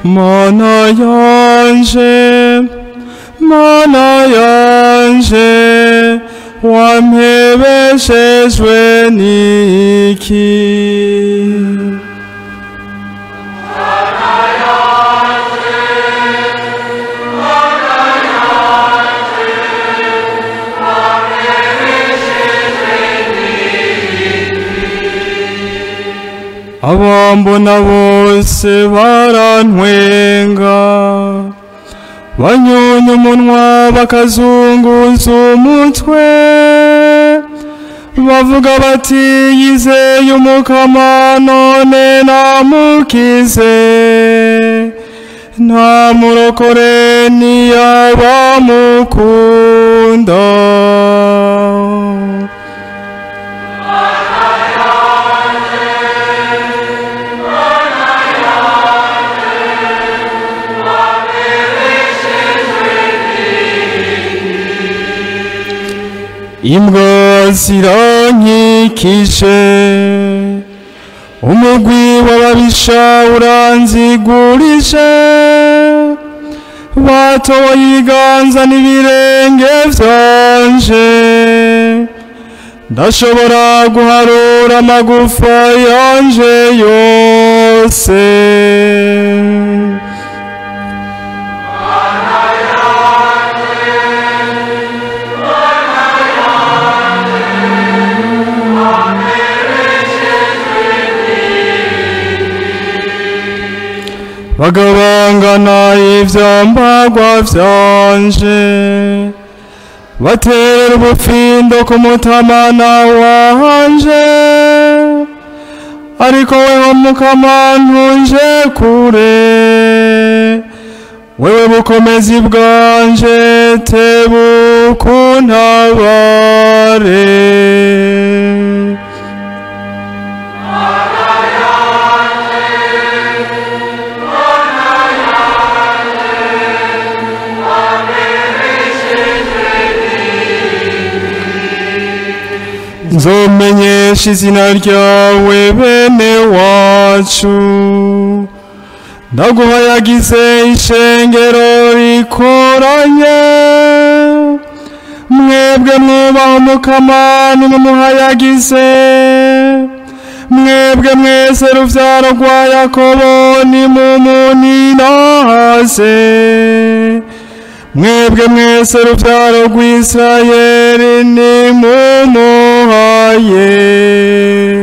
Mana yanje, Mana yanje, wampebeshejwe n'iki? Abambona bose barantwenga, banyonya umunwa bakazunguza umutwe, bavuga bati yizeye Umukama none namukize, nta murokore ntiyabamukunda. Imbwa zirankikije, umugwi w'ababisha uranzigurije, batoye ibiganza n'ibirenge vyanje, ndashobora guharura amagufa yanje yose. Bagabangana ivyambagwa vyanje, batera ubufindo ku mutamana wanje, ariko weho Mukama ntunje kure, wewe bukomezi bwanje tebukuntabare. Nzomenyesha izina ryawe bene wacu, ndaguhayagize ishengero rikoranye, mwebwe mwubaha Umukama nimumuhayagize, mwebwe mwese ruvyaro rwa Yakobo nimumuninahaze, mwebwe mwese ruvyaro rw'Isirayeli nimumuhaye.